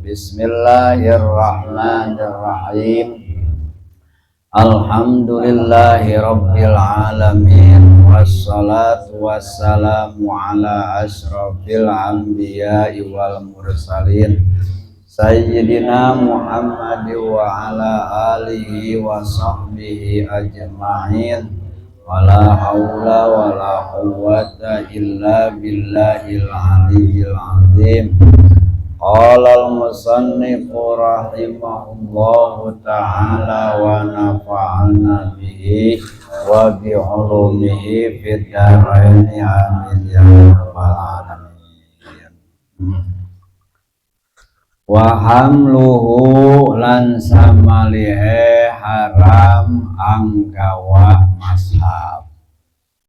Bismillahirrahmanirrahim. Alhamdulillahi rabbil alamin, wassalatu wassalamu ala asyrafil anbiya'i wal mursalin, sayyidina Muhammad wa ala alihi wa sahbihi ajma'in. Wala haula wala quwwata illa billahil aliyyil azim. Qala al-musannif rahimahullahu ta'ala wa nafa'ana bihi wa bi ulumihi fid dharain, amin ya rabbal alamin. Wa hamluhu lan samalihe haram anggawa mashab.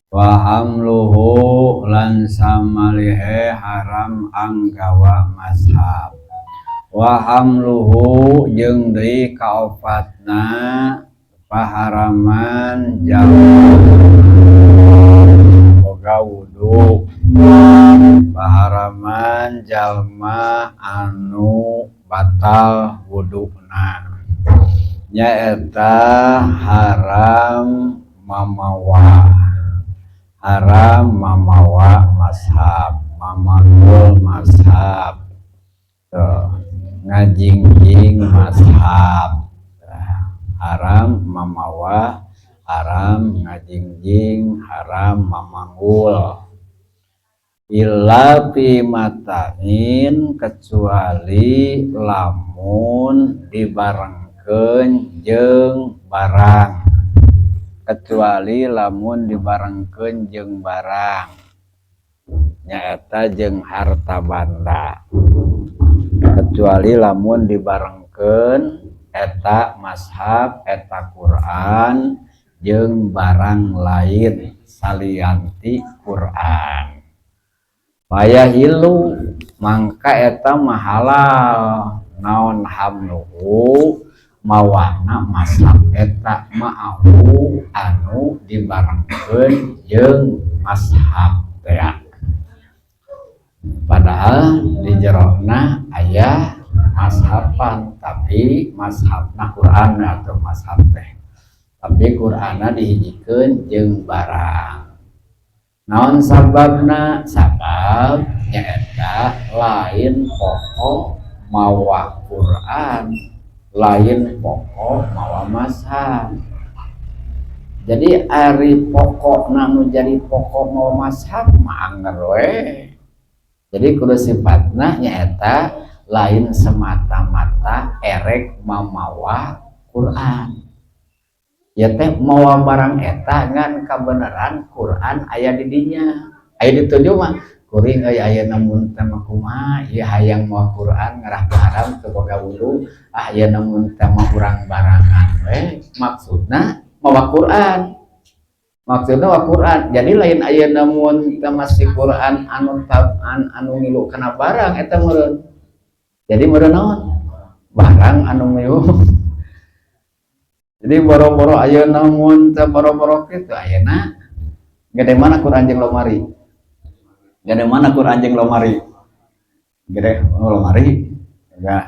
Wa hamluhu lan samalihe haram anggawa mashab. Wa hamluhu jeung deui kaopatna paharaman jalma boga wudu, paharaman jalma anu batal wuduna, nyaeta haram mamawa, haram mamawa mashab, mamanggul mashab, tuh, ngajingjing mashab. Haram mamawa, haram ngajingjing, haram mamanggul, illa fi mata'in, kecuali lamun dibarengkeun jeung barang, kecuali lamun dibarengkeun jeung barang, nyaeta jeung harta banda, kecuali lamun dibarengkeun eta mashab, eta Quran jeung barang lain salianti Quran, fayahillu mangka eta mah halal naon hamluhu mawana mashab eta ma'ahu anu dibarengkeun jeung mashab teh, padahal di jerona aya mashapan, tapi mashabna Quran atau mashab teh, tapi Qur'anna dihijikeun jeung barang. Naon sababna? Sabab nyaeta lain pokok mawa Quran, lain pokok mawa mashab. Jadi ari pokokna nu jadi pokok mawa mashab mah anger we. Jadi kudu sifatna nyaeta lain semata-mata erek mamawa Quran ya teh, mawa barang eta ngan kabeneran Quran aya di dinya, aya dituju mah kuring euy. Aya namun teh mah kumaha ieu, hayang mawa Quran ngarah haram teu boga wudu. Ah, ieu namun teh mah urang barangan we, maksudna mawa Quran, maksudna mawa Quran. Jadi lain aya namun teh masih Quran anu taban anu ngilu kana barang eta meureun. Jadi meureun naon barang anu milu. Jadi boro-boro ayeuna mun teh boro-boro kitu, ayeuna gede mana Quran jeung lomari? Gede mana Quran jeung lomari? Gede lomari. Ya.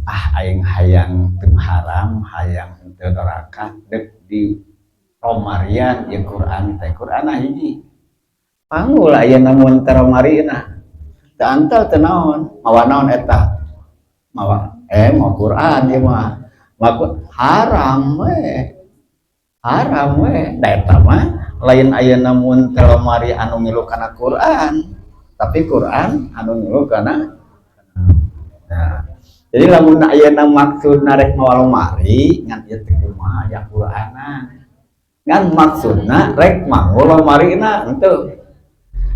Ah, aing hayang teu haram, hayang teu doraka, dek di lomarian ya Quran teh. Quran hiji. Panggul ayeuna mun teh lomarina. Teu antel teu naon, mawa naon eta? Mawa mawa Quran ieu mah. Mawa haram we, haram we. Da eta mah lain ayeuna mun teh lomari anu ngilu kana Quran, tapi Quran anu ngilu kana. Nah, jadi lamun ayeuna maksudna rek mawa lomari ngan ieu teh kumaha aya Qur'anna, ngan maksudna rek manggul lomarina henteu,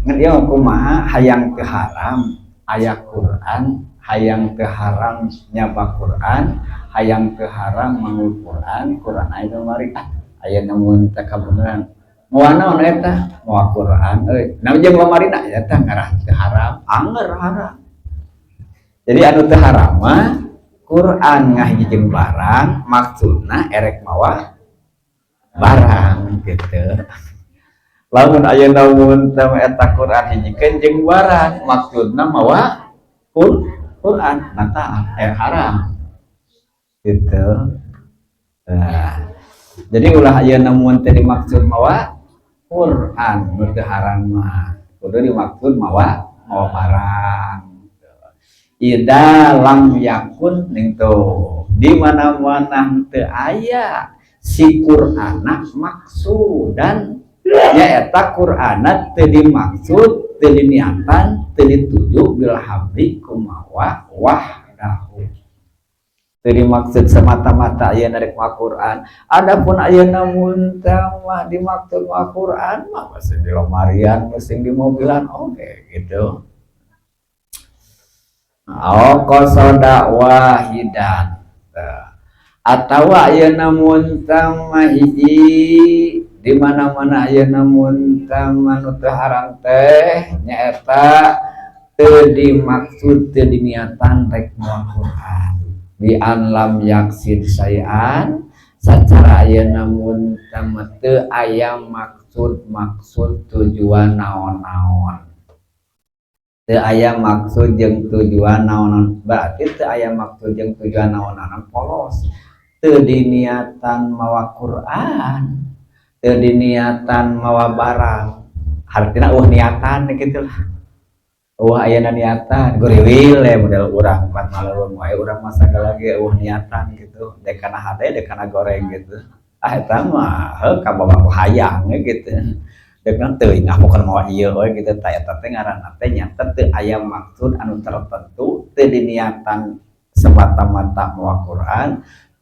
ngan ieu kumaha hayang teu haram aya Quran, hayang teu haram nyaba Quran, hayang teu haram manggul Quran, Quran aya lomari. Ah, aya mun teh kabeneran mawa naon eta? Mawa Quran euy. Nah, jeung lomarina eta ngarah teu haram, anger haram. Jadi anu teu haram mah Quran ngahiji jeung barang, maksudna erek mawa barang gitu. Lamun ayeuna mun teh eta Quran hijikeun jeung barang, maksudna mawa Quran batal, haram gitu. Nah, jadi ulah ayeuna mun teh dimaksud mawa Quran nu teu haram mah kudu dimaksud mawa mawa barang. Idza lam yakun ning tuh di mana-mana teu aya si Qur'ana maksudan, nyaeta Qur'ana teu dimaksud, teu diniatan, teu dituju bil hamli kumawa wahdahu, teu dimaksud semata-mata ayeuna rek mawa Quran. Adapun ayeuna mun teh mah dimaksud mawa Quran mah masih di lemarian, masih di mobilan, oke gitu. Au qasada wahidan, atau ayeuna mun teh mah hiji di mana-mana ayeuna mun teh mah nu teu haram teh nyaeta teu dimaksud, teu diniatan rek mawa Quran, bi an lam yaksid syai'an, sacara ayeuna mun teh mah teu aya maksud-maksud tujuan naon-naon, teu aya maksud jeung tujuan naon, berarti teu aya maksud jeung tujuan naon-naon polos, teu diniatan mawa Quran, teu diniatan mawa barang, hartina euweuh niatan gitu lah, euweuh ayana niatan guriwil ya model urang pan maleuweung wae urang mah sagala ge euweuh niatan gitu, dek kana hade dek kana goreng gitu. Ah, eta mah heuh kabawa ku hayang we gitu, dek teuing ah pokona mawa ieu we gitu. Tah, eta teh ngaranna teh nyata teu aya maksud anu tertentu, teu diniatan semata-mata mawa Quran,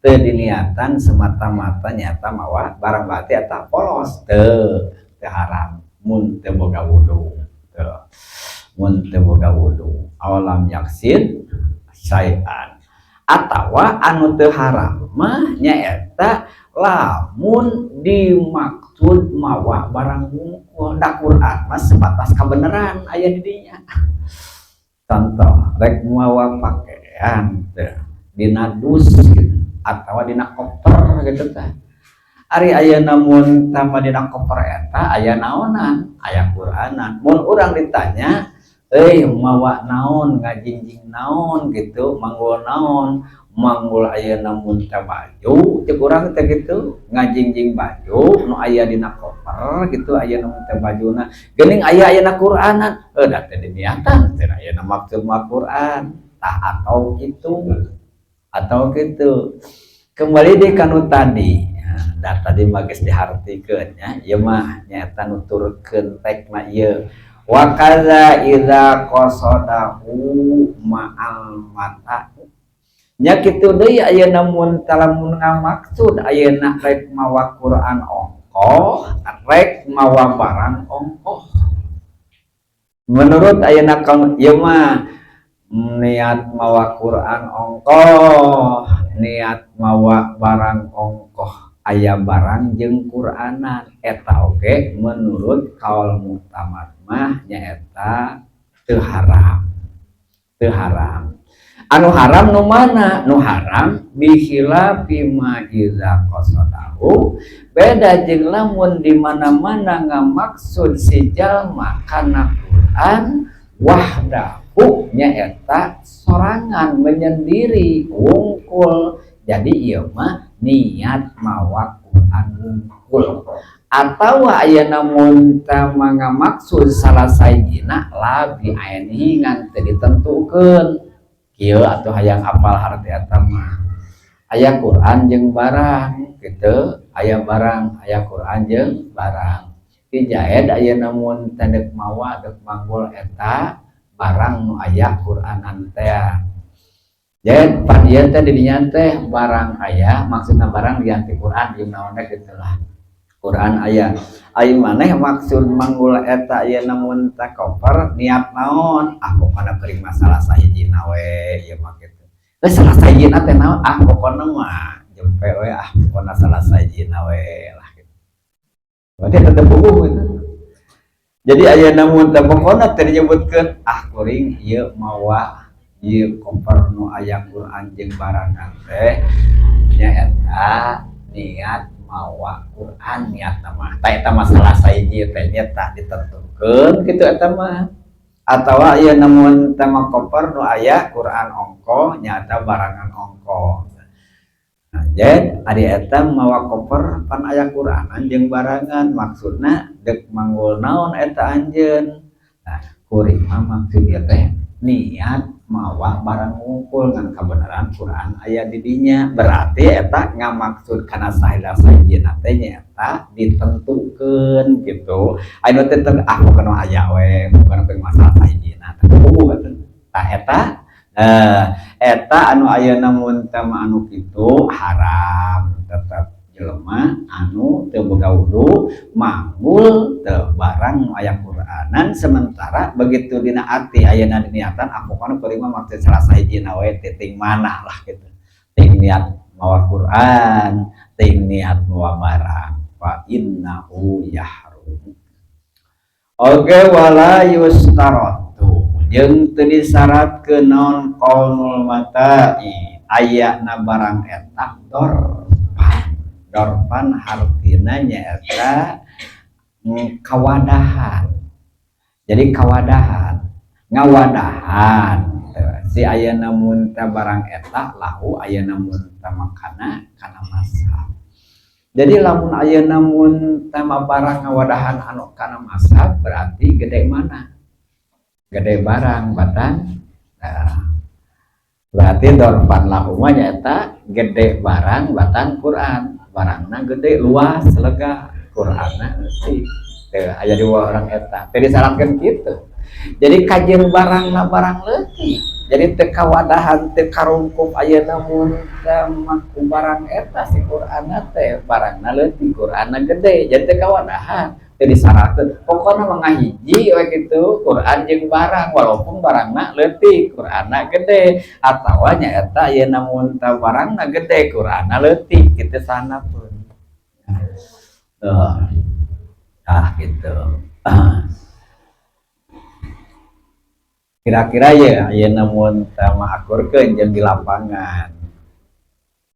teu diniatan semata-mata nyata mawa barang, berarti eta polos teu teu haram mun teu boga wudu. Teu mun teu boga wudu, awalam yaksid syai'an. Atawa anu teu haram mah nyaeta lamun dimaksud mawa barang wungkul, da Quran mah sebatas kabeneran aya di dinya. Contoh rek mawa pakaian teh dina dus gitu atawa dina koper gitu. Tah, ari ayeuna mun tambah dina koper eta aya naonan, aya Quranan, mun urang ditanya, "Euy, mawa naon, ngajingjing naon gitu, manggul naon?" "Manggul ayeuna mun teh baju," cek urang teh gitu, "ngajingjing baju nu aya dina koper gitu, aya nu teh bajuna geuning aya ayeuna Quranan." Heuh, da teh diniatan teh ayeuna maksud mah Quran. Tah, atau gitu kembali di kanu tadi da tadi mah geus dihartikeun nya, ieu mah nyaeta nuturkeun tekna ieu. Wa kadza idza qasadahu ma'al mata, nya kitu deui ayeuna mun lamun ngamaksud ayeuna rek mawa Quran ongkoh, rek mawa barang ongkoh, menurut ayeuna ieu mah niat mawa Quran ongkoh, niat mawa barang ongkoh, aya barang jeung Quranan eta oge menurut kaul muktamad mah nyaeta teu haram, teu haram. Anu haram nu mana? Nu haram bikhilafi ma idza qasadahu, beda jeung lamun di mana-mana ngamaksud si jalma kana Quran wahdahu, nyaeta sorangan, menyendiri wungkul. Jadi ieu mah niat mawa Quran wungkul atau ayeuna mun teh ngamaksud salah sahijina la bi ainihi, ngan teu ditentukeun kieu atuh. Hayang apal harti eta mah aya Quran jeung barang gitu, aya barang, aya Quran jeung barang ti Zaid ayeuna mun teh deuk mawa, deuk manggul eta barang nu aya Quranan teh. Jadi pan ieu teh didinya teh barang aya, maksudna barang diganti Quran jeung naon gitu lah. Quran aya. Ari maneh maksud manggul eta ayeuna mun teh koper niat naon? "Ah, pokona kuring mah salah sahijina we ieu mah," kitu. Geus salah sahijina teh naon? "Ah, pokona mah jempe we, ah pokona salah sahijina we lah," gitu. Berarti tetep puguh gitu. Jadi ayeuna mun teh pokona teh dinyebutkeun, "Ah, kuring ieu mawa ieu koper nu aya Quran jeung barangan teh nyaeta niat mawa Quran," niatna mah. Tah, eta masalah sahiji teh nya tah ditentukeun kitu eta mah. Atau ayeuna mun teh mah koper nu aya Quran ongkoh, nyata barangan ongkoh. Nah, jadi ari eta mawa koper pan aya Quranan jeung barangan, maksudna dek manggul naon eta anjeun? Nah, kuring mah maksud ieu teh niat mawa barang ngumpul, ngan kabeneran Quran aya di dinya. Berarti eta ngamaksud kana sahilah sahijina teh nyaeta ditentukeun gitu. Anu teh ah, pokona aya we, bukan masalah sahijina teh puguh atuh. Tah, eta eta anu ayeuna mun teh mah anu kitu haram tetep jelema anu teu boga wudu manggul teu barang nu aya Quranan, sementara begitu dina ati ayeuna diniatan, ah, pokona kuring mah maksud salah sahijina we, titing mana lah gitu, ting niat mawa Quran, ting niat mawa barang, fa innahu yahrum. Oke, wala yustaratu, jeung teu disyaratkeun naon kaunul mata'i, ayana barang eta dorpan. Dorpan hartina nyaeta kawadahan. Jadi kawadahan, ngawadahan si ayeuna mun teh barang eta lahu ayeuna mun teh makana kana mazhab. Jadi lamun ayeuna mun teh barang ngawadahan anu kana mazhab, berarti gede mana? Gede barang batan. Nah, berarti dorpan lahu mah nyaeta gede barang batan Quran. Barangna gede, luas, lega, Quranna leutik. Teu aya di orang eta. Teu disyaratkeun kitu. Jadi kajeun barangna barang leutik. Jadi teu kawadahan, teu karungkup ayeuna mun teh ku barang eta si Quranna teh, barangna leutik, Quranna gede. Jadi teu kawadahan, teu disyaratkeun. Pokona mah ngahiji we kitu Quran jeung barang, walaupun barangna leutik, Quranna gede, atawa nyaeta ayeuna mun teh barangna gede, Quranna leutik kitu sana pun. Tuh. Ah, gitu. Kira-kira ya ayeuna mun teh mah akurkeun jeung di lapangan.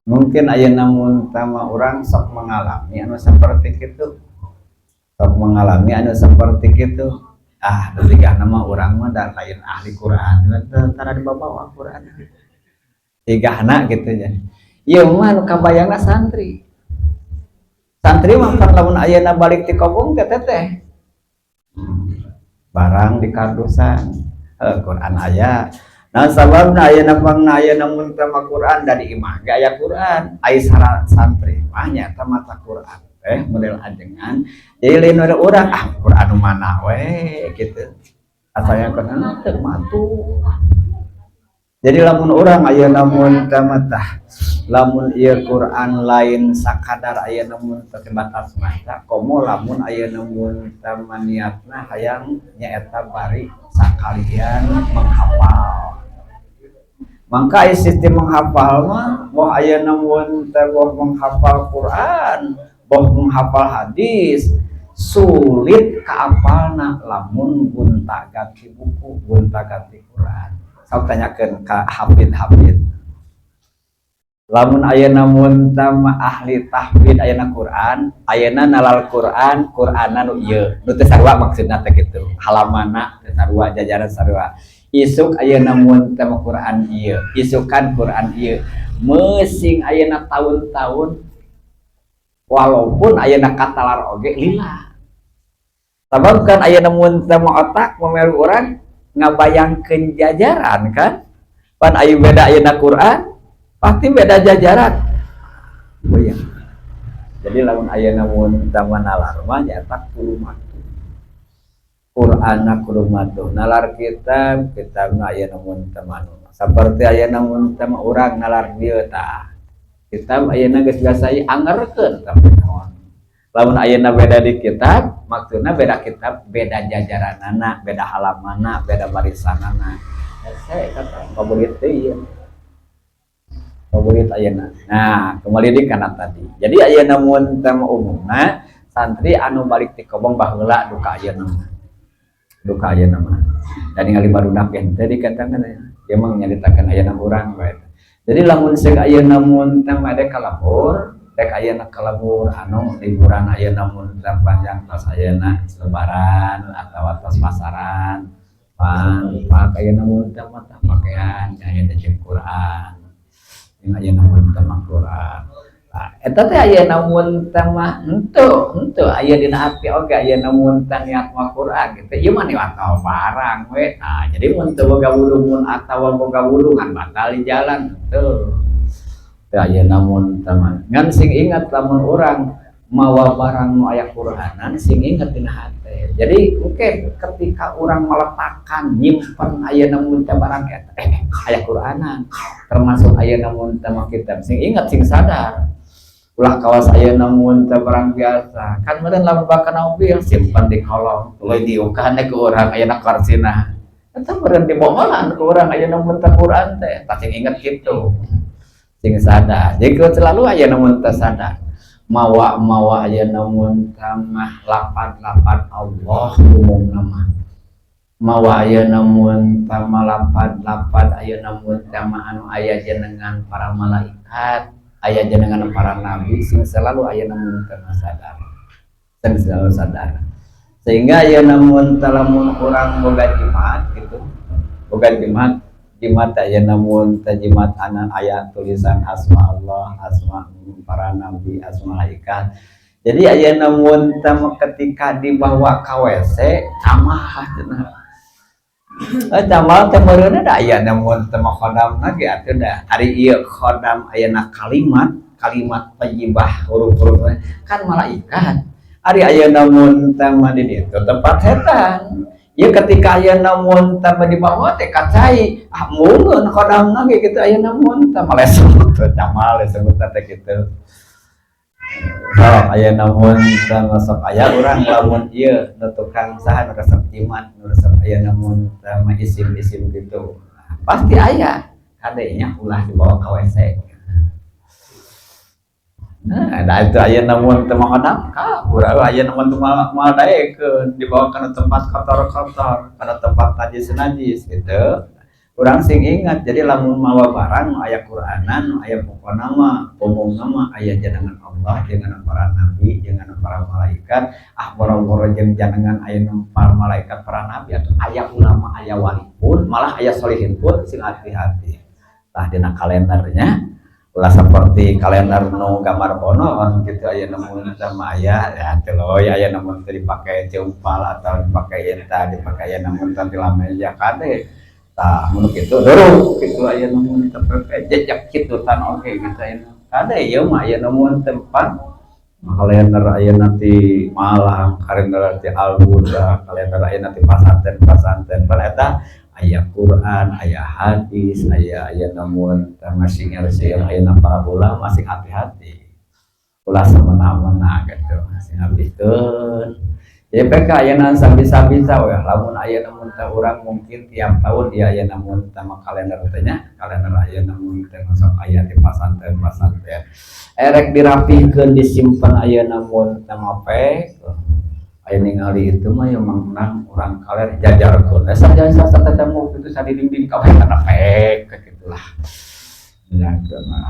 Mungkin ayeuna mun teh mah urang sok mengalami anu seperti kitu. Sok mengalami anu seperti kitu. Ah, teu mah urang mah da lain ahli Quran, teu tara dibawa Quran. Tigahna gitu ya. Ieu mah anu kabayangna santri. Santri mah pan lamun ayeuna balik ti kobong teh teh barang di kardusan, Quran aya. Nah, sababna ayeuna pangna ayeuna mun teh mah Quran dari imah ge aya Quran. Ai santri mah nyaeta maca Quran teh model ajengan. Jadi lain model urang, ah, Quran nu mana we gitu. Asalnya Quran teu matuh. Jadi lamun urang ayeuna mun teh mah tah lamun ieu Quran lain sakadar ayeuna mun teh sebatas maca, komo lamun ayeuna mun teh mah niatna hayang nyaeta bari sakalian menghafal. Mangka aya sistem menghafal mah boh ayeuna mun teh boh menghafal Quran, boh menghafal hadis, sulit kaapalna lamun gonta-ganti buku, gonta-ganti Quran. Sok tanyakeun ka hafid-hafid. Lamun ayeuna mun teh mah ahli tahfidz ayeuna Quran, ayeuna nalal Quran, Qur'anna nu ieu, nu teu sarua maksudna teh kitu. Halamanna teu sarua, jajaran sarua. Isuk ayeuna mun teh mah Quran ieu, isukan Quran ieu. Meusing ayeuna tahun-tahun walaupun ayeuna katalar oge lila. Sabab kan ayeuna mun teh mah otak memeru urang ngabayangkeun jajaran kan. Pan aya beda ayeuna Quran, pasti beda jajaran. Bayang. Jadi lamun ayeuna mun teh mah nalar mah nyaeta kudu matuh. Qur'anna kudu matuh. Nalar kitab, kitabna ayeuna mun teh mah saperti ayeuna mun teh mah urang nalar dieu tah. Kitab ayeuna geus biasa angerkeun tapi naon. Lamun ayeuna beda di kitab, maksudna beda kitab, beda jajaranana, beda halamanna, beda barisanana. Hese kata favorit teh ieu. Favorit ayeuna. Nah, kembali di kana tadi. Jadi ayeuna mun teh mah umumna santri anu balik ti kobong baheula duka ayeuna mah. Duka ayeuna mah. Da ningali barudak ge henteu dikatakan ya. Ieu mah nyaritakeun ayeuna urang bae. Jadi lamun seuk ayeuna mun teh mah dek ka lembur, dek ayeuna ka lembur anu liburan ayeuna mun teh panjang tos ayeuna lebaran atawa tos pasaran. Pan pak aya namun teh mah pakaian aya teh Quran, jeung aya namun teh mah Quran. Nah, eta teh aya namun teh mah henteu henteu aya dina hati oge aya namun teh niat mah Quran gitu. Ieu mah niat barang we. Nah, jadi mun teu boga wudu, mun atawa boga wudu ngan batal di jalan henteu. Teu aya namun teh mah. Ngan sing ingat, lamun urang mawa barang nu aya Quranan, sing inget dina hate. Jadi oke, ketika orang meletakkan, nyimpen aya namun teh barang eta aya Quranan, termasuk aya namun teh mah kitab, sing inget, sing sadar. Ulah kawas aya namun teh barang biasa kan meureun. Lamun bakal mobil simpan di kolong, tuluy diukahan ke urang ayeuna karsina eta meureun diboholan ke urang aya namun teh Quran teh. Tah, sing inget kitu, sing sadar. Jadi selalu aya namun teh sadar mawa mawa aya namun tamah lapad-lapad Allah, umum nama mawa aya namun tamah lapad-lapad aya namun tamah anu aya jenengan para malaikat, aya jenengan para nabi, sing selalu aya namun tamah sadar, sing selalu sadar. Sehingga aya namun lamun urang boga jimat gitu, boga jimat, jimat aya namun jimat anu aya tulisan asma Allah, asma para nabi, asma malaikat. Jadi aya namun ketika dibawa ke WC camah cenah. Eh, camal teh meureunna da aya namun teh mah khodam ge atuh da. Ari ieu khodam ayana kalimat, kalimat thayyibah, huruf-huruf kan malaikat. Ari aya namun teh mah di ditu tempat setan. Ya, ketika aya namun teh mah dibawa teh ka cai, ah meureun khodamna ge kitu aya namun teh malesot camal disebutna teh kitu. Sok aya namun teh sok aya urang lamun ieu nu tukang saha nu resep jimat, nu resep aya namun teh mah isim-isim gitu. Pasti aya kadenya, ulah dibawa ka WC. Nah, da itu aya namun teh mah khodam kabur, aya namun teh moal daekeun dibawa kana tempat kotor-kotor, kana tempat najis-najis gitu. Urang sing ingat, jadi lamun mawa barang nu aya Quranan, nu aya pokona mah umumna mah aya jenengan Allah, jenengan para nabi, jenengan para malaikat, ah boro-boro jeung jenengan aya para malaikat, para nabi, atau aya ulama, aya wali pun, malah aya solihin pun sing hati-hati. Tah, dina kalendernya ulah seperti kalender nu gambar bonon gitu. Aya namun sama aya ya teu aya namun teu dipake ceumpal atau dipake eta, dipake aya namun teh di meja kade. Tah, mun kitu dorong kitu aya namun teh jejak kitu tan oge gitu aya kade. Ieu mah aya namun tempat kalender aya nanti Malang, kalender ti Al-Huda, kalender aya nanti pasantren-pasantren pan eta aya Quran, aya hadis, aya aya namun masing seueur aya para ulama, masing hati-hati. Ulah semena-mena gitu, sing habiskeun. Jadi PK aya sabisa-bisa we lamun aya namun teh urang mungkin tiap tahun dia aya namun teh kalender teh nya, kalender aya namun teh masuk aya di pasantren-pasantren. Erek dirapihkeun, disimpan aya namun teh mah pek. Aya ningali itu mah ya menang urang kaler jajarkeun. Asa jasa tetemu itu sadiding-ding kabeh kana pek gitulah. Ya,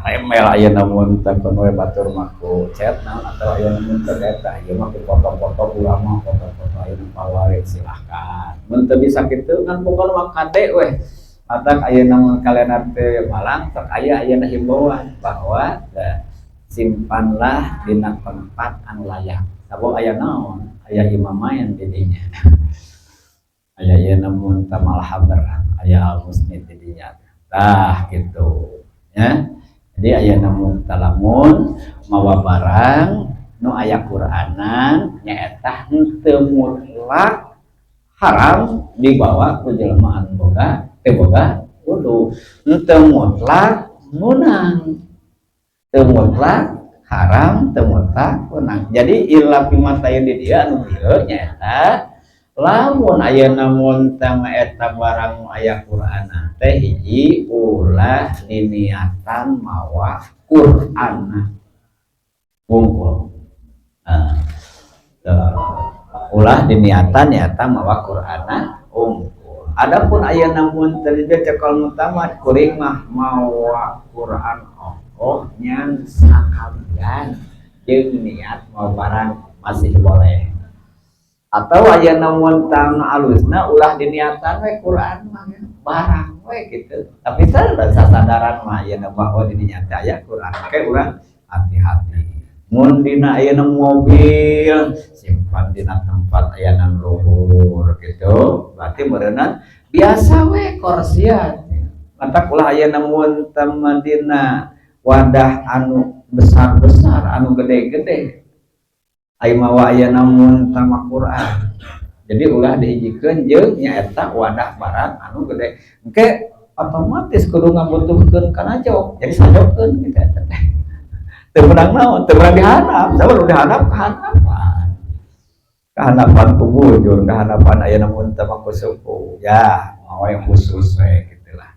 remel aya namun teh kono we batur mah ku chat naon atau aya namun teh eta ieu mah ku foto-foto ulama, foto-foto aya nu pawarit silahkan. Mun teu bisa kitu kan pokona mah kade we. Matak aya namun kalender teh Malang sok aya ayeuna himbauan bahwa da, simpanlah dina tempat anu layak. Sabab aya naon? Aya imam main di dinya. Aya ieu namun teh malhabar, aya al musnid di dinya. Tah gitu ya. Jadi aya namun talamun mawa barang nu aya Quranan nyaeta henteu mutlak haram dibawa ku jelema anu boga teu boga wudu, henteu mutlak meunang, teu mutlak haram, teu mutlak meunang. Jadi illa pimatayeun di dieu anu ieu nyaeta lamun aya namun teh eta barang nu aya Qur'an teh, hiji, ulah diniatan mawa Qur'an wungkul. Nah, ulah diniatan nyata mawa Qur'an wungkul. Adapun aya namun tadi cekal mutamat kuring mah mawa Qur'an ongkoh nyan sakalian jeung niat mawa barang masih boleh. Atau aya mun tang alusna, ulah diniatan we Quran mah barang we gitu. Tapi sasadaran mah ayeuna bahwa di dinya teh aya Quran, make urang hati-hati. Mun dina ayeuna mobil, simpan dina tempat ayana luhur gitu. Berarti meureunan biasa we korsian. Matak ulah ayeuna mun dina wadah anu besar-besar, anu gede-gede, ai mawa ayeuna mun tama Quran. Jadi ulah dihijikeun jeung nyaeta wadah barang anu gede. Engke otomatis kudu ngabutuhkeun kana jok, jadi sajokeun gitu eta teh. Teu meunang naon, teu meunang dihandap, sabar dihandap kahanapan. Kahanapan ku bujur, kahanapan ayeuna mun tama ku suku. Ya, mawa khusus we gitulah.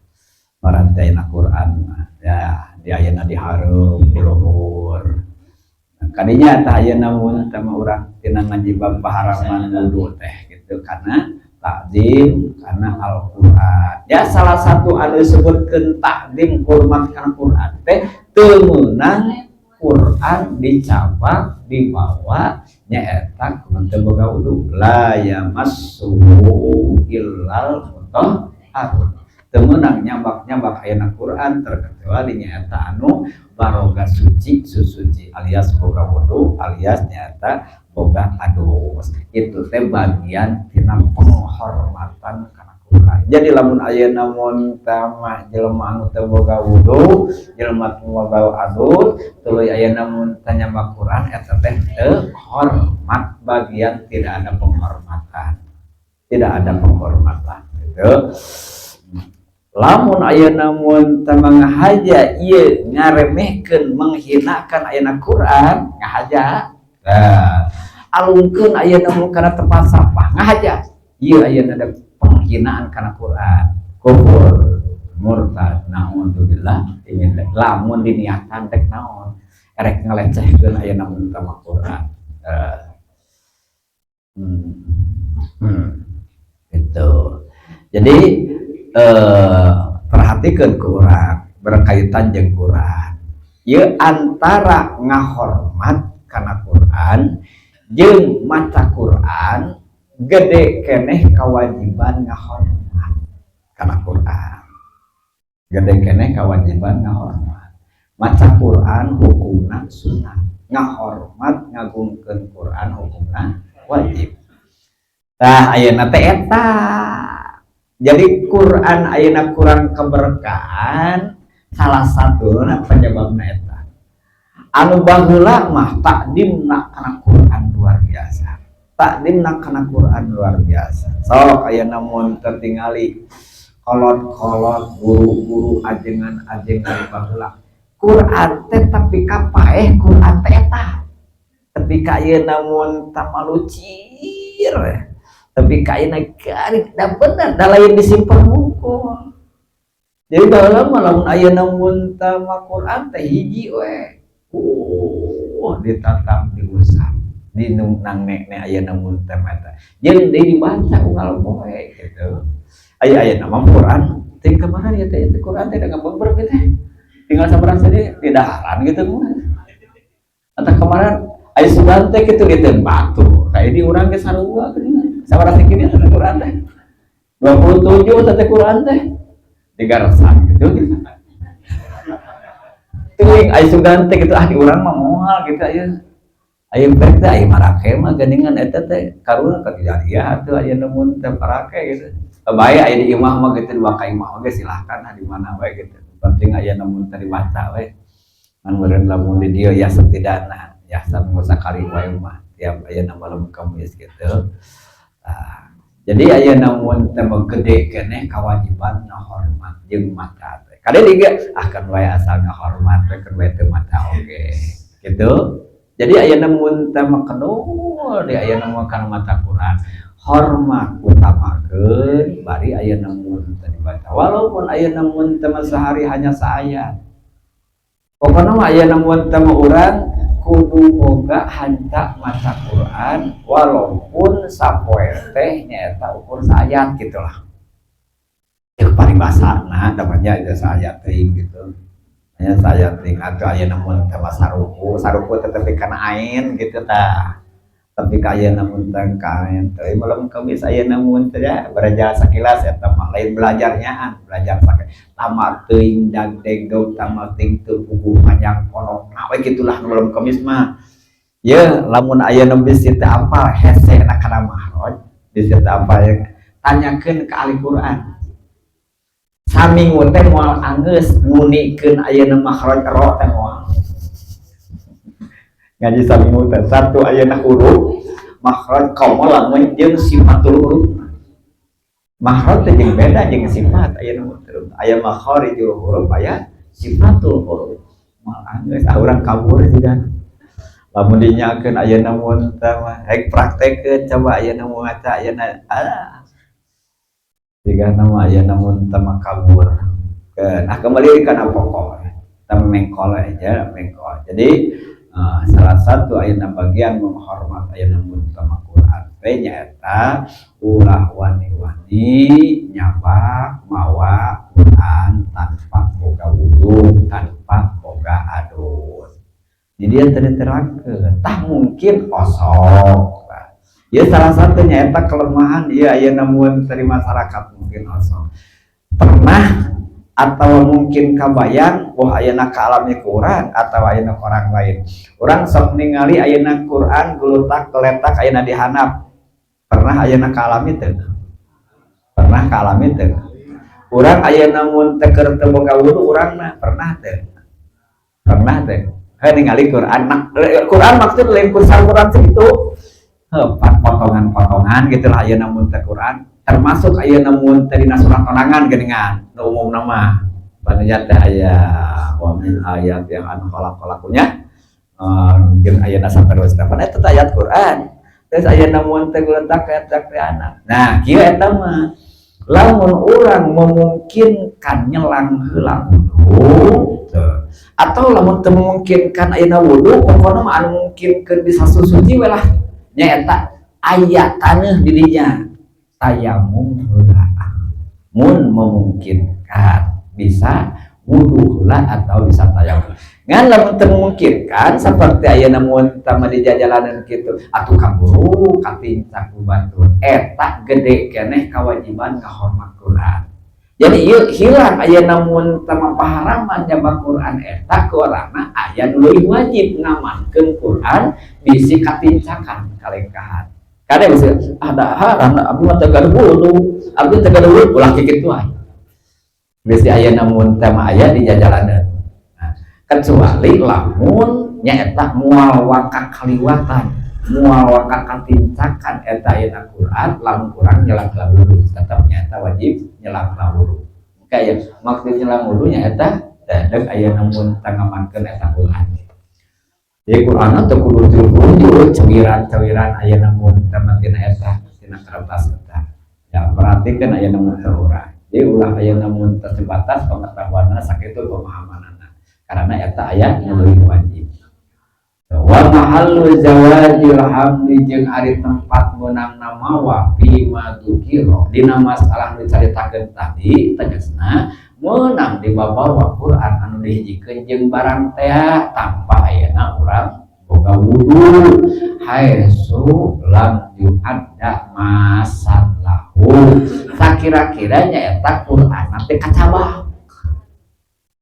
Paranti Quran mah. Ya, di ayeuna dihareup di luhur. Kadinya tah ayeuna mun tama urang tina ngaji bab paharaman wudu teh gitu, karena takdim karena Al-Qur'an. Ya, salah satu anu disebutkeun takdim hormat kana Quran teh teu meunang Quran dicabak, dibawa, nyaeta kudu teu boga wudu. La yamassuhu illal mutahharun. Teu meunang nyabak-nyabak ayeuna Quran terkecuali nyaeta anu baroga suci, susuci alias boga wudu alias nyaeta boga adus. Itu teh bagian tina penghormatan kana Quran. Jadi lamun ayeuna mun tamah jelema anu teu boga wudu, jelema teu boga adus, tuluy ayeuna mun teh nyabak Quran, eta teh teu hormat, bagian tidak ada penghormatan, tidak ada penghormatan gitu. Lamun ayeuna mun teh ngahaja ieu ngaremehkeun, menghinakan ayeuna Quran, ngahaja. Nah, alungkeun ayeuna mun kana tempat sampah, ngahaja. Ieu ayeuna ada penghinaan kana Quran, kufur, murtad, naudzubillah. Ini lamun diniatan rek naon, erek ngalecehkeun ayeuna mun tama Quran. Itu jadi perhatikan ke urang berkaitan jeung Quran ya, antara ngahormat kana Quran jeung maca Quran, gede keneh kewajiban ngahormat kana Quran, gede keneh kewajiban ngahormat. Maca Quran hukumna sunnah, ngahormat ngagungkeun Quran hukumna wajib. Tah, ayeuna teh eta. Jadi Quran ayeuna kurang keberkahan, salah satu penyebabna eta. Anu baheula mah takdimna kana Quran luar biasa, takdimna kana Quran luar biasa. Sok ayeuna mun tertingali kolot-kolot, guru-guru, ajengan-ajengan baheula, Quran teh tapi kapaeh Quran teh eta. Tapi ka ayeuna mun tamalucir, tapi ka ayeuna garing da bener da lain disimpen hungkul. Jadi baheula mah lamun ayeuna mun tama Quran teh hiji we, ditatap, diusap di nang nek nek ayeuna mun teh eta jeung deui dibaca unggal poe gitu. Aya aya nama Quran teh kemarin ya teh, Quran teh ngabeber gitu, tinggal sabaraha sedih di daharan gitu mah. Atau kemarin aya sugan teh gitu gitu batu kayak di urang ge sarua geuningan. Sabaraha sakieu teh Quran teh? 27 teh Quran teh digaresan gitu gitu. Teuing aya sugan teh gitu, ah, di urang mah moal gitu. Aya aya baik teh, aya marake mah geuningan eta teh karuna kejadian atuh aya mun teh parake gitu. Bae aya di imah mah gitu, di baka imah oge silahkan di mana wae gitu. Penting aya mun teh dibaca we. Ngan meureun lamun di dieu ya setidakna ya saminggu sakali wae mah tiap aya malam Kamis gitu. Nah, jadi aya mun teh gede keneh kewajiban ngahormat jeung maca teh. Kade diga ah kan wae asal ngahormat teh kan wae teu maca oge gitu. Jadi aya mun teh mah kedul di aya mun kana maca Quran, hormat utamakeun, bari aya mun teh dibaca walaupun aya mun teh sehari hanya saayat. Pokoknya mah aya mun teh urang kudu boga hanca maca Quran walaupun sapoe teh nyaeta ukur saayat gitulah. Ya paribasana namanya aja saayat teuing gitu, hanya saayat teuing atau aya mun teh saruku, saruku teh tapi kana ain gitu tah. Tapi kaya namun tangkayan teh malam Kamis aya namun teh ya belajar sakilas. Eta mah lain belajarnyaan, belajar sakit tamak teuing dag degdog, tamak teuing teu puguh panjang pondok. Nah we gitulah malam Kamis mah ya. Lamun aya nu bisi teu apal hese na kana makhraj, bisi teu apal ya, tanyakeun ke ahli Quran. Saminggu teh moal anggeus ngunikeun ayeuna makhraj ro teh, moal ngaji saminggu teh satu ayeuna huruf makhraj komo lamun jeung sifatul huruf. Makhraj teh jeung beda jeung sifat. Ayeuna aya makharijul huruf, aya sifatul huruf. Moal anggeus, ah urang kabur jiga lamun dinyakeun ayeuna mun teh mah. Rek praktekeun coba ayeuna mun maca ayeuna, ah jika nama ayeuna mun teh mah kabur. Nah, kembali kana pokok kita, mengkol aja mengkol. Jadi salah satu ayeuna bagian menghormat ayeuna mun teh Quran teh nyaeta ulah wani-wani nyabak mawa Quran tanpa boga wudu, tanpa boga adus. Jadi yang terangkeun tah mungkin osok ya, salah satunya eta kelemahan ya ayeuna mun dari masyarakat. Mungkin osok pernah atau mungkin kabayang wah ayeuna ka alami Quran atau ayeuna orang lain. Orang sok ningali ayeuna Quran gulutak geletak ayeuna di handap. Pernah ayeuna ka alami teu? Pernah ka alami teu? Urang ayeuna mun teu keur teu boga wudu urangna, pernah teu? Pernah teu? Heuh, ningali Quran. Nah, Quran maksud lain kursan Quran segitu. Heuh, potongan-potongan gitu lah ayeuna mun teh Quran, termasuk ayeuna mun teh dina surat tonangan geuningan nu umumna mah panenya teh aya wa min ayat yang anu khalaqalakunya jeung ayeuna saterusna pan eta teh ayat Quran. Terus ayeuna mun teh geletak eta teh anak. Nah, kieu eta mah lamun urang memungkinkan nyelang heula wudu atau lamun teu memungkinkan ayeuna wudu, pokona mah anu mungkinkeun bisa susuci we lah, nyaeta aya taneuh di dinya, tayamum heula. Mun memungkinkan bisa wudu heula atau bisa tayamum. Ngan lamun teu memungkinkan seperti ayeuna mun tama di jajalanan kitu atuh kaburu katincak ku batur, eta gede keneh kewajiban ngahormat Quran. Jadi ieu hilang ayeuna mun tama paharaman nyabak Quran eta karena aya nu leuwih wajib ngamankeun Quran bisi katincakan kalengkahan. Kada bisa ada haram, abdi mah teu gaduh wudu, abdi teu gaduh wudu, ulah kitu wae. Bisi ayeuna mun teh mah aya di jajalanan. Nah, kecuali lamun nyaeta moal waka kaliwatan, moal waka katincakan eta ayeuna Quran, lamun kurang nyelang heula wudu, tetep nyaeta wajib nyelang heula wudu. Kayak maksud nyelang wudu nyaeta dek ayeuna mun teu ngamankeun eta Quran. Jadi Quran teu kudu tilu cawiran-cawiran ayeuna mun teh tina eta tina kertas eta. Ya, perhatikan ayeuna mun teu urang. Jadi ulah ayeuna mun teu sebatas pengetahuanna sakitu pemahamanana. Karena eta aya nu leuwih wajib. Wa mahallu jawazil hamli jeung ari tempat meunang mawa fi ma dzukira dina masalah nu dicaritakeun tadi, tegasna meunang dibawa Quran anu dihijikeun jeung barang teh tanpa ayeuna urang boga wudu, haitsu lam yu'adda masan lahu, sakira-kira nyaeta Quran teh kacabak.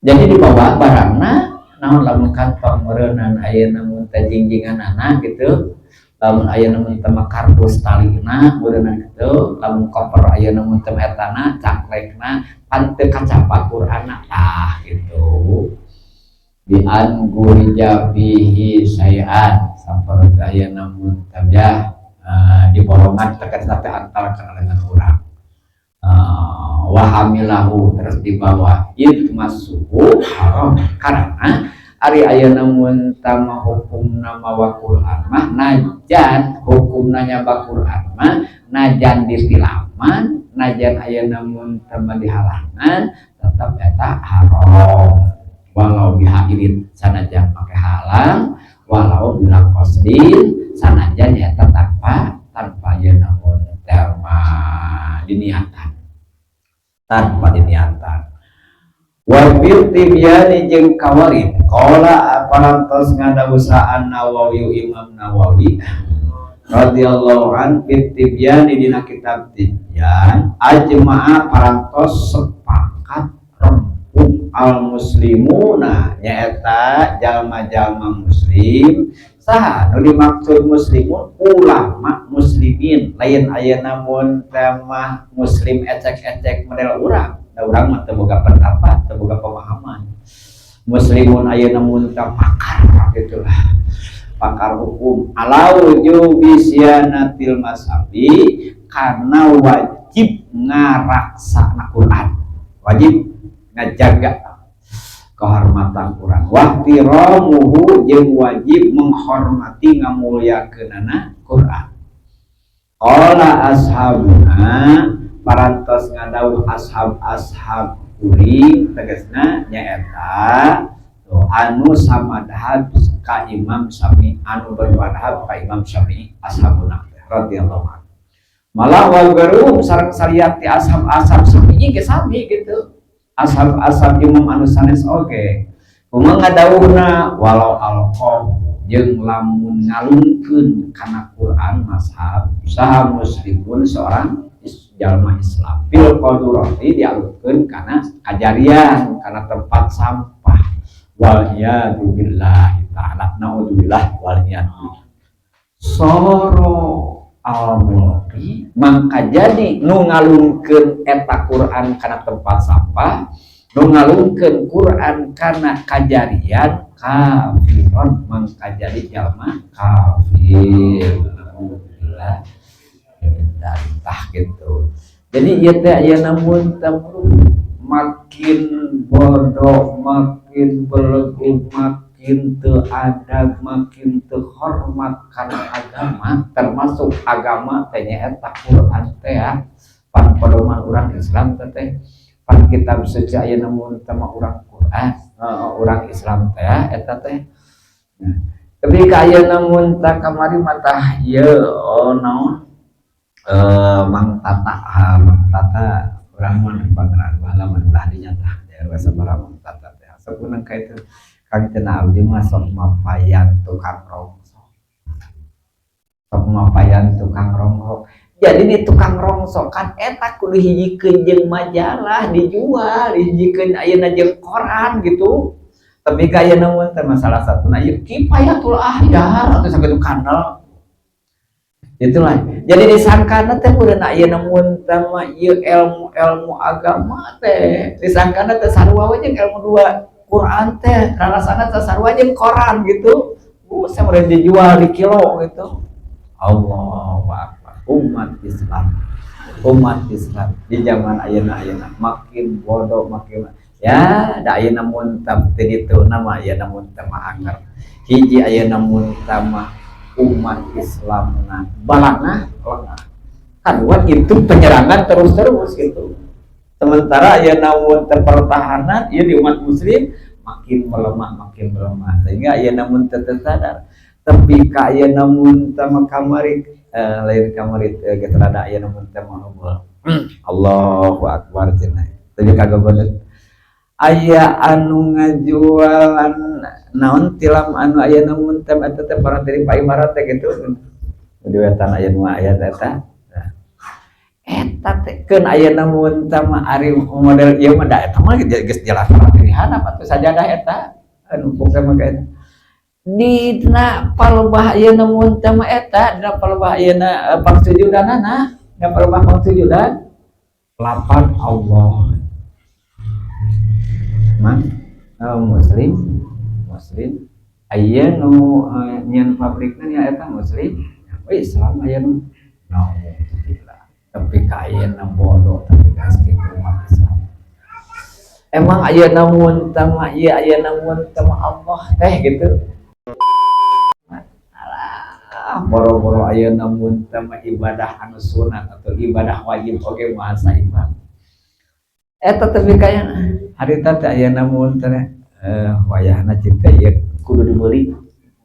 Jadi dibawa barangna naon, lamun kantong meureunan ayeuna mun teh jingjinganana gitu, lamun ayeuna mun teh kardus talina meureunnan gitu, lamun koper ayeuna mun teh etana cangklekna pan teu kacabak Qur'anna. Tah gitu, bi an gurija fihi syai'an, saperti ayeuna mun teh ya di borongan tegas teh antara kana dengan urang, wa hamilahu terus dibawa itu masuhu haram. Karena ari ayeuna mun tama hukumna mawa Quran mah, najan hukumna nyabak Quran mah najan ditilaman, najan ayeuna mun tama dihalangan, tetap eta haram walau bihailin, sanajan make halang, walau bila qasdin, sanajan eta tanpa tanpa ayeuna mun tema diniatan, tanpa diniatan. Wa fil tibyani jeung kawarid qala parantos ngadawuh Nawawi, Imam Nawawi. radhiyallahu an fit Tibyan, dina kitab Tibyan, ajma'a parantos sepakat rempug al muslimuna, nyaeta jalma-jalma muslim. Saha nu dimaksud muslimun? Ulama muslimin, lain ayeuna mun mah muslim ecek-ecek model urang da urang mah teu boga pendapat, teu boga pemahaman. Muslimun ayeuna mun pakar gitu lah, pakar hukum, ala wujubi siyanatil mashafi, karena wajib ngaraksana Quran, wajib ngajaga kehormatan Quran, wahtiramuhu, jeung wajib menghormati, ngamuliakeunana Quran. Qala ashabuna, parantos ngadawuh ashab-ashab kuring, tegasna nyaeta tuh, anu samadhab ka Imam Syafi'i, anu bermadhab ka Imam Syafi'i, ashabuna radhiyallahu anhu. Malah wal garu, sareng saliyati ashab-ashab Syafi'i ge sami gitu, ashab-ashab imam anu sanes oge. Kumaha ngadawuhna? Walau alqahu, jeung lamun ngalungkeun kana Quran mashab saha muslimun, seorang jalma Islam, fil qadurati, dialungkeun kana kajarian, kana tempat sampah, wal iyadu billahi ta'ala, naudzubillah wal iyadu. Soro al mulki, mangka jadi nu ngalungkeun eta Quran kana tempat sampah, nu ngalungkeun Quran kana kajarian, kafiron, mangka jadi jalma kafir. Alhamdulillah tah gitu. Jadi ieu teh ayeuna mun makin bodoh, makin belegu, makin teu adab, makin teu hormat kana agama, termasuk agama teh nyaeta Quran teh ya. Pan pedoman urang Islam teh teh pan kitab suci ayeuna mun teh mah urang Quran, urang Islam teh eta teh. Nah, tapi ka ayeuna mun tah kamari mah tah ieu, oh naon, Mang Tata, ah, Mang Tata urang mah pangeran baheula mah ulah dinya tah daerah sabaraha Mang Tata teh asup ka itu. Kang, cenah abdi mah sok mapayan tukang rongsok, sok mapayan tukang rongsok. Jadi di tukang rongsok kan eta kudu hijikeun jeung majalah dijual, dihijikeun ayeuna jeung koran gitu. Tapi ka ayeuna mun teh masalah satuna ieu Kifayatul Ahyar atau sakitu kandel itulah. Jadi disangkana teh meureun ayeuna mun teh mah ieu ilmu-ilmu agama teh disangkana teh sarua we jeung ilmu dua Quran teh, rarasana teh sarua jeung koran gitu. Saya meureun dijual di kilo gitu. Allahu Akbar. Umat Islam, umat Islam di zaman ayeuna ayeuna makin bodoh, makin ya da ayeuna mun teh ditu nama ayeuna mun teh mah anger hiji. Ayeuna mun teh mah umat Islam nah balangah lengah kan itu penyerangan terus-terus gitu. Sementara ya namun pertahanan ya di umat muslim makin melemah, makin melemah, sehingga ya namun tetap sadar. Tapi kaya namun tama kamari, lain kamari, geus rada aya namun teh Allahu akbar cenah. Tapi kagak bener aya anu ngajualan naon, tilam anu aya namun teh eta teh parang dari Pak Imarat teh gitu di wetan aya nu aya eta. Eta teh keun aya namun teh mah ari model ieu mah da eta mah geus jelas pilihan apa tuh sajadah eta anu pokoknya mah eta dina palebah ayeuna mun teh mah eta dina palebah ayeuna pangsujudanana, dina palebah pangsujudan lapan Allah. Mang, muslim muslim aya nu nyieun pabrikna nya eta muslim, oh Islam aya nu naudzubillah. Tapi ka ayeuna bodoh, tapi ka kitu umat Islam. Emang ayeuna mun teh mah ieu ayeuna mun teh mah Allah teh gitu. Alah, boro-boro ayeuna mun teh mah ibadah anu sunat atau ibadah wajib oge moal saimbang. Eta teh kaya harita teh ayeuna mun teh wayahna cinta ieu kudu dibeli.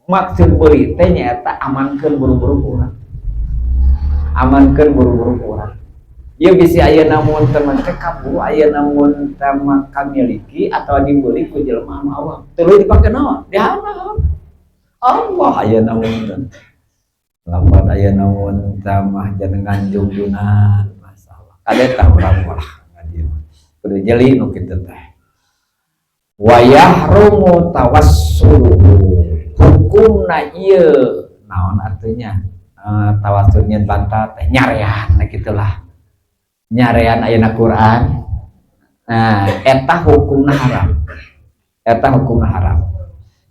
Maksud beuli teh nyaeta amankeun buru-buru ku urang, amankeun buru-buru ku urang. Ieu bisi ayeuna mun teh mah teh kaburu ayeuna mun teh mah kamiliki atau dibeli ku jelema anu awam, tuluy dipake naon, dihanap Allah ayeuna mun teh. Lamun aya mun mah jangan junjunan masalah. Kade tah urang malah ngaji mah. Kudu jeli nu kitu teh. Wa yahrumu tawassuluhu. Hukumna ieu naon artinya? Tawassul nyeun bantal teh nyarean nah gitulah. Nyarean ayeuna Quran. Nah, eta hukumna haram. Eta hukumna haram.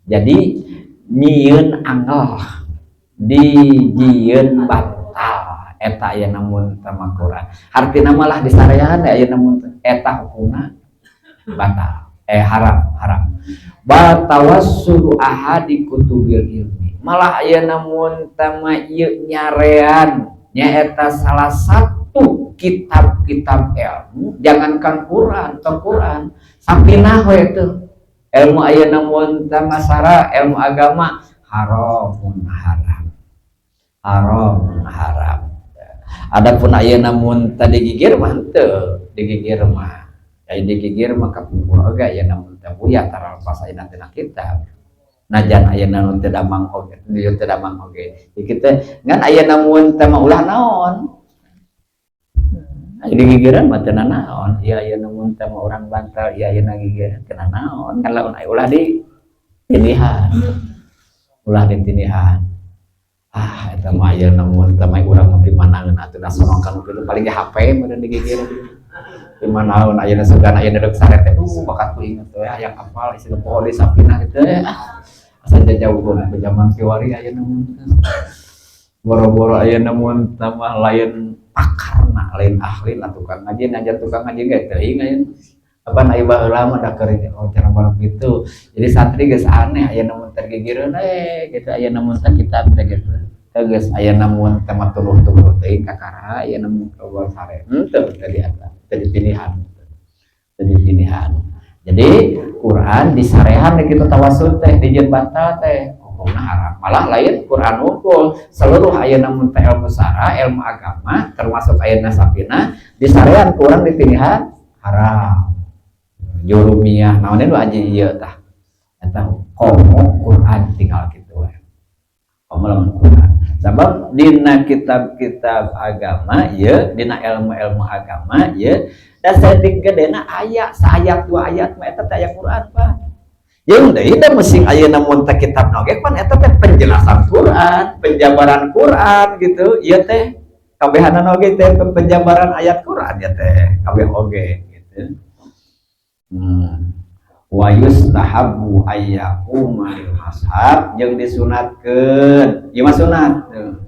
Jadi nyieun angel dijieun bantal eta aya namun tama Quran. Artina malah disarean aya namun eta hukumna batal. Haram, haram. Bal tawassulu ahadi kutubil ilmi. Malah aya namun tama ieu nyarean nyaeta salah satu kitab-kitab ilmu, jangankan Quran atau Quran, sapinah we teu. Ilmu aya namun tama sara ilmu agama haramun haram. Haram haram. Adapun aya namun tadi gigir mah henteu, digigir mah. Aya digigir mah kapungkur oge aya namun teh buya tara lepas ayeuna tina kitab. Najan ayeuna nu teu damang oge, dieu teu damang oge. Di kitu ngan aya namun teh mah ulah naon. Aya digigiran mah teu naon. Ieu aya namun teh mah urang bantal, ieu ayeuna gigiran teu naon. Kan lamun aya ulah di tindihan. Ulah ditindihan. Ah, eta mah aya namun teh mah urang mah pimanaeun atuh da sorongkan kitu paling ge HP meureun digigir. Pimanaeun ayeuna sugan ayeuna deuk sare teh duh bakat ku inget we hayang apal isi poho di sapinah kitu ah. Asa jauh ke zaman kiwari ayeuna mun boro-boro ayeuna mun teh mah lain pakarna, lain ahli lah tukang ngaji, ngajar tukang ngaji ge teuing ayeuna. Apa aya baheula mah da keur oh cara barang gitu. Jadi santri geus aneh ayeuna mun teh gigireun gitu ayeuna mun teh kitab teh gitu. Teh geus ayeuna mun teh mah tuluh-tuluh teuing kakara ayeuna mun keluar sare. Henteu teh di atas, teh ditindihan. Teh ditindihan. Jadi Quran disarehan kitu tawassul teh dijieun bantal teh hukumna haram. Malah lain Quran unggul seluruh ayeuna mun teh ilmu sara, ilmu agama termasuk ayeuna sapina disarean ku urang ditindihan haram. Jurumiyah naon nu aji ieu tah. Eta komo Quran tinggal kitu we. Komo lamun Quran. Sabab dina kitab-kitab agama ieu, dina ilmu-ilmu agama ieu da saeutik gedena aya saayat dua ayat mah eta teh aya Quran Pak. Jeung deui da mesing ayeuna mun teh kitab oge pan eta teh penjelasan Quran, penjabaran Quran gitu. Ieu teh kabehanana oge teh penjabaran ayat Quran ya teh kabeh oge gitu. Wa yustahabbu ayyaquma lil mashaf jeung disunatkeun. Ieu mah sunat,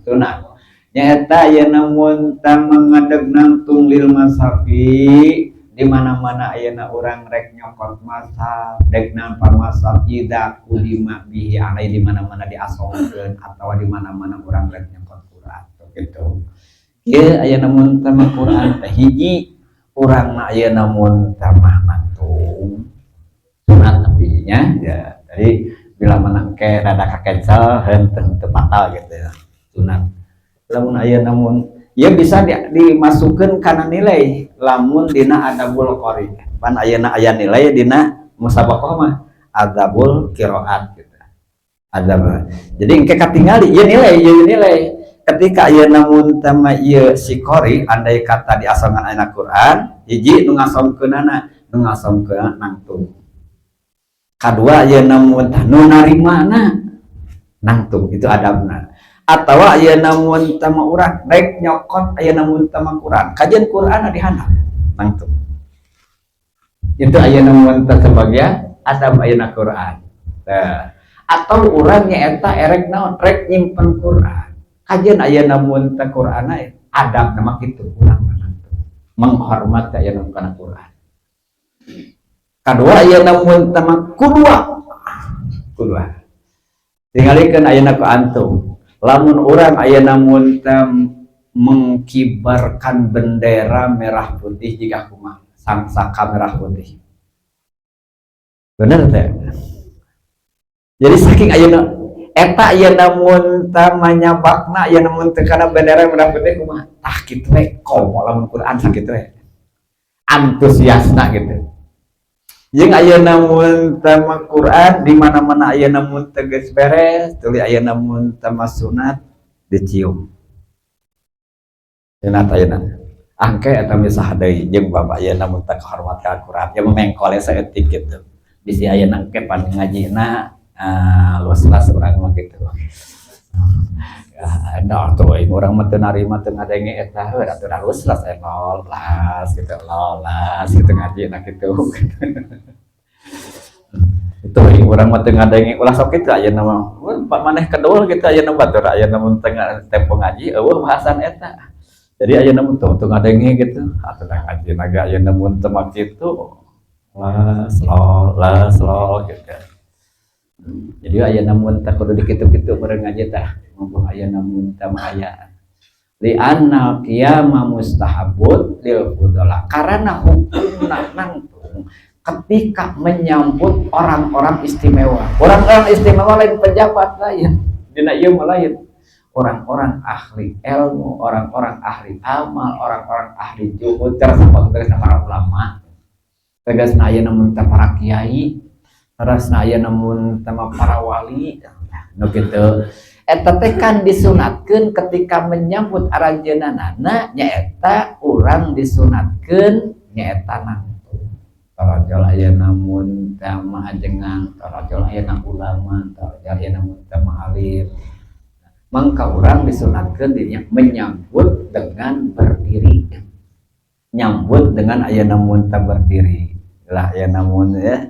sunat. Nyaeta ayeuna mun tah mangadeg nangtung lil mashafi di mana-mana ayeuna urang rek nyokot mashaf, rek nampa mashaf idza qudima bihi alai di mana-mana diasongkeun atawa di mana-mana urang rek nyokot Quran gitu. Ieu ayeuna mun tah mah Quran teh hiji urang mah ayeuna mun tah mah nangtung sunat tapi nya ya. Jadi bila mana ke rada ka cancel henteu henteu batal gitu ya. Sunat. Lamun ayeuna mun ieu bisa dimasukkeun kana nilai lamun dina adabul qori. Pan ayeuna aya nilai dina musabaqah mah adabul qiraat gitu. Adab. Jadi engke katingali ieu nilai, ieu nilai. Ketika ayeuna mun teh mah ieu si qori andai kata diasongan ayeuna Quran, hiji nu ngasongkeunana, nu ngasongkeunana nangtung. Kadua ayeuna mun tah nu narimana nangtung, itu adabna. Atawa ayeuna mun teh mah urang rek nyokot ayeuna mun teh mah Quran, kajian Quran di handap nangtung. Itu ayeuna mun teh sebagian adab ayeuna Quran. Nah, atau urang nyaeta erek naon rek nyimpen Quran. Kajian ayeuna mun teh Quran adab nama kitu urang nangtung. Menghormat ayeuna kana Quran. Kadua ayeuna mun teh mah kudua. Kudua. Tingalikeun ayeuna ku antum. Lamun urang ayeuna mun teh mengkibarkan bendera merah putih jika kumaha sangsaka merah putih. Bener teh? Jadi saking ayeuna eta ayeuna mun teh manyabakna ayeuna mun teh kana bendera merah putih kumaha? Tah kitu we komo lamun Quran sakitu we. Antusiasna gitu. Jeung ayeuna mun teh mah Quran di mana-mana ayeuna mun teh geus beres, tuluy ayeuna mun teh mah sunat. Dicium. Sunat ayeuna. Angke eta misah deui jeung bab ayeuna mun teu hormat ka Al-Qur'an ya mengkole saeutik gitu. Bisi ayeuna engke pan ngajina los-las urang mah gitu. Ya, nah tuh urang mah teu narima, teu ngadenge eta heuh atuh lolos lolas gitu, lolas gitu ngajina gitu. Itu urang mah teu ngadenge, ulah sok kitu ayeuna mah. Pak maneh kedul gitu ayeuna, batur ayeuna mun teu tempo ngaji euweuh bahasan eta. Jadi ayeuna mun teu teu ngadenge gitu atuh da ngaji naga ayeuna mun teu make kitu las lolas lol gitu. Jadi ayeuna mun teu kudu dikitu-kitu meureun ngaji tah. Mumpung ayeuna mun teu mah aya. Li annal qiyama mustahabun lil fudala. Karena hukumna nangtung ketika menyambut orang-orang istimewa. Orang-orang istimewa lain pejabat lain. Dina ieu mah lain. Orang-orang ahli ilmu, orang-orang ahli amal, orang-orang ahli juhud, tegas para ulama. Tegasna ayeuna mun teh para kiai, tegasna ayeuna mun teh para wali, nu kitu. Eta teh kan disunatkeun ketika menyambut aranjeunana, nyaeta urang disunatkeun nyaeta nangtung. Torojol ayeuna mun teh mah ajengan, torojol ayeuna ulama, torojol ayeuna mun teh mah alim. Mangka urang disunatkeun dirinya menyambut dengan berdiri. Nyambut dengan ayeuna mun teh berdiri. Lah ayeuna mun ya.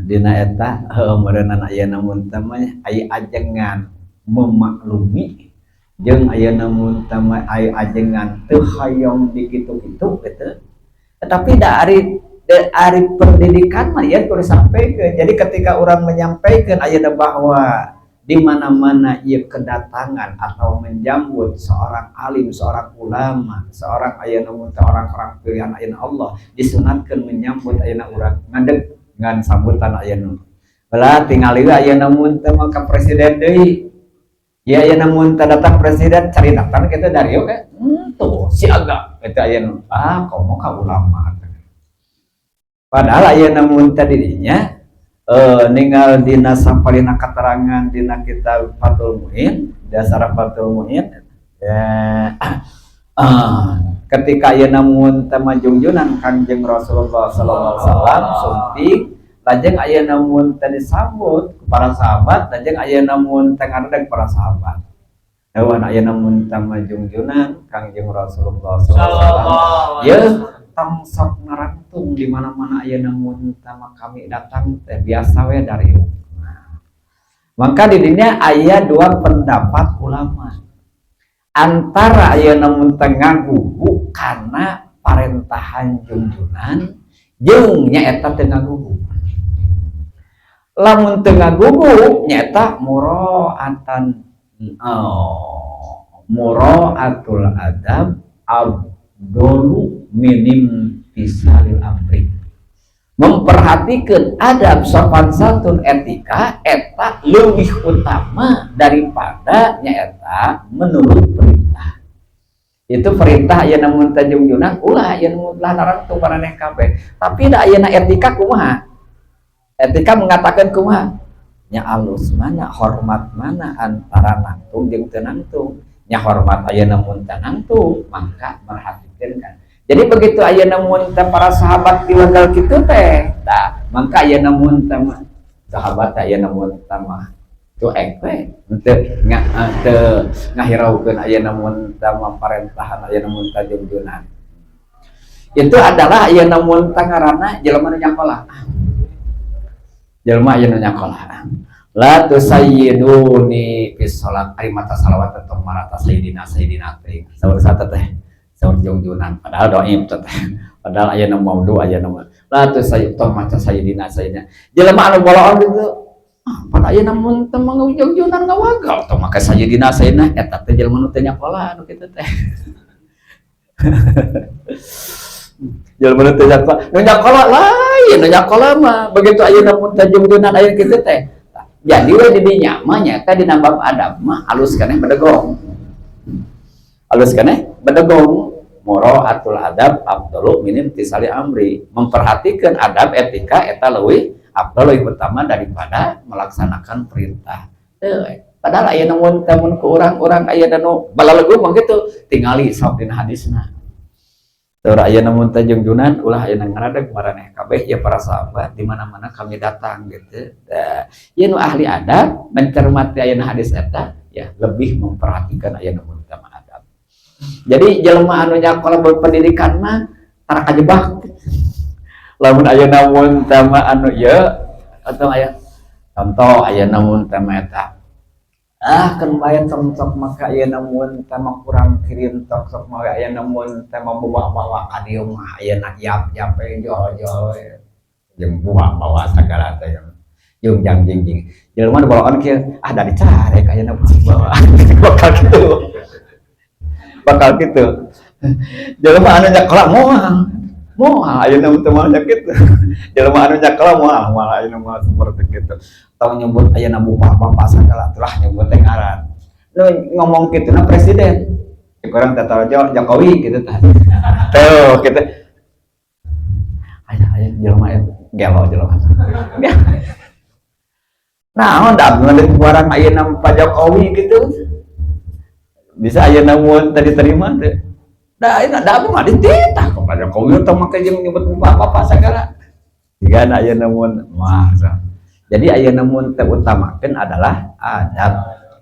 Dina eta heuh meureunana ayeuna mun teh mah aya ajengan memaklumi jeung ayeuna mun teh mah aya ajengan teu hoyong dikitu-kitu gitu. Tetapi dari pendidikan mah ya kudu disampaikan. Jadi ketika orang menyampaikan ayeuna bahwa di mana-mana ia kedatangan atau menyambut seorang alim, seorang ulama, seorang ayeuna mun teh orang-orang pilihan ayeuna Allah, disunatkeun menyambut ayeuna urang ngadeg ngan sambutan ayeuna. Belah tingali we ayeuna mun teh mah ka presiden deui. Ya ayeuna mun teh datang presiden caritatan kitu dari oke. Tuh siaga eta ayeuna. Ah, komo ka ulama. Padahal ayeuna mun teh dirinya ninggal dina sapalina keterangan dina kitab Fathul Muin, dasar Fathul Muin ya, ketika ayeuna mun teh majungjunan Kangjeng Rasulullah sallallahu alaihi wasallam sumping, lajeng ayeuna mun teh disambut ku para sahabat, lajeng ayeuna mun teh ngadeg para sahabat. Hewan ayeuna mun teh majungjunan Kangjeng Rasulullah sallallahu alaihi wasallam ye tong sok narangtung di mana-mana ayeuna mun teh kami datang teh biasa we dari. Nah, maka di dinya aya dua pendapat ulama antara ayeuna mun teh ngagugu kana parentahan jungjunan jeung nyaeta teu ngagugu. Lamun teu ngagugu nyaeta muraatan, oh, muraatul adab afdalu minim tisalil amri, memperhatikan adab sopan santun etika eta lebih utama daripada nyaeta menurut perintah. Itu perintah aya namun teh jungjunan ulah aya namun lah narangtung maraneh kabeh. Tapi da ayeuna etika kumaha, etika mengatakan kumaha nya, alus mana, hormat mana antara nangtung jeung teu nangtung? Nya hormat ayeuna mun teu nangtung, maka merhatikan kan. Jadi begitu ayeuna mun teh para sahabat diwagal kitu teh, tah mangka ayeuna mun teh mah sahabat ayeuna mun teh mah cuek we, henteu teu ngahiraukeun ayeuna mun teh mah parentahan ayeuna mun teh jungjunan. Itu adalah ayeuna mun teh ngaranna jelema nu nyakola. Jelema ayeuna nyakola. La tusayyiduni fi sholat, ari mata salawat tong marata sayyidina sayyidina teh. Saur sata teh? Saur jungjunan, padahal doib teh, padahal aya nu maudhu. Aya nu la tusayyid tong maca sayyidina sayyidina. Jelema anu boloon gitu, ah pada aya mun teh mah jungjunan ngawagal tong make sayyidina sayyidina. Eta teh jelema nu teu nyakola anu kitu teh, jelema nu teu nyakola. Nu nyakola lain, nu nyakola mah begitu ayeuna mun teh jungjunan aya kitu teh. Jadi we di dinya mah nyaeta dina bab adab mah alus keneh bedegong, alus keneh bedegong. Muraatul adab afdalu minim tisali amri, memperhatikan adab etika eta leuwih afdal, leuwih utama daripada melaksanakan perintah. Teu Padahal aya namun tamun ke orang-orang aya nu balalegu mah gitu, tingali sok dina hadisna. Tur aya namun teh jungjunan ulah aya ngaradeg maraneh kabeh ya para sahabat di mana-mana kami datang gitu. Da, ieu nu ahli adab mencermati aya hadis eta ya, lebih memperhatikan aya namun teh adab. Jadi jelema anu nyakola berpendidikan mah tara kajebak. Lamun aya namun teh anu ieu atau aya contoh aya namun teh eta, ah kan bae tong sok maka aya namun teh kurang kirim, tok sok mah aya namun teh bawa-bawa ka dieu mah ayeuna yap-yap jol-jol jeung bawa-bawa sagala teh jeung jang jing jing jelema nu bawaan kieu, ah da dicarek ayeuna bawa, bakal gitu, bakal gitu. Jelema anu nyakola moal moal ayeuna teh mah kitu. Jelema anu nyakola moal moal ayeuna mah seperti kitu. Tong nyebut ayeuna bapak-bapak sagala telah nyebut teh ngaran nu ngomong kitu na presiden kurang tata Jokowi gitu tah tuh gitu. Aya aya jelema gelo jelema. Nah, da abdi barang ayeuna Pak Jokowi gitu bisa ayeuna mun tadi terima teh. Da ayeuna da abdi mah dititah ku Pak Jokowi tong make jeung nyebut bapak-bapak sagala. Jika ayeuna mun mah. Jadi ayeuna mun teh utamakeun adalah adab.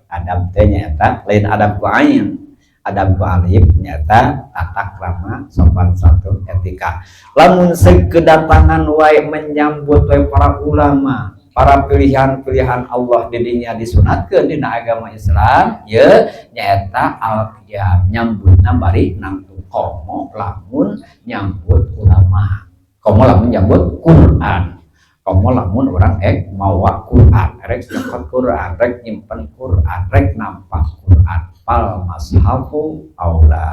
Adab teh nyaeta lain adab ku ain. Adab ku alif nyaeta tata krama, sopan santun, etika. Lamun kedatangan wae menyambut wae para ulama, para pilihan-pilihan Allah di dinya disunatkeun dina agama Islam ye nyaeta al-qiyam, nyambutna bari nangtung, komo lamun nyambut ulama, komo lamun nyambut Quran, komo lamun orang ek mawa Quran, rek nyokot Quran, rek nyimpen Quran, rek nampak Quran, fal mashafu aula.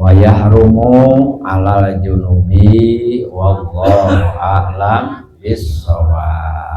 Wa yahrumu alal junubi, wallahu a'lam bissawab.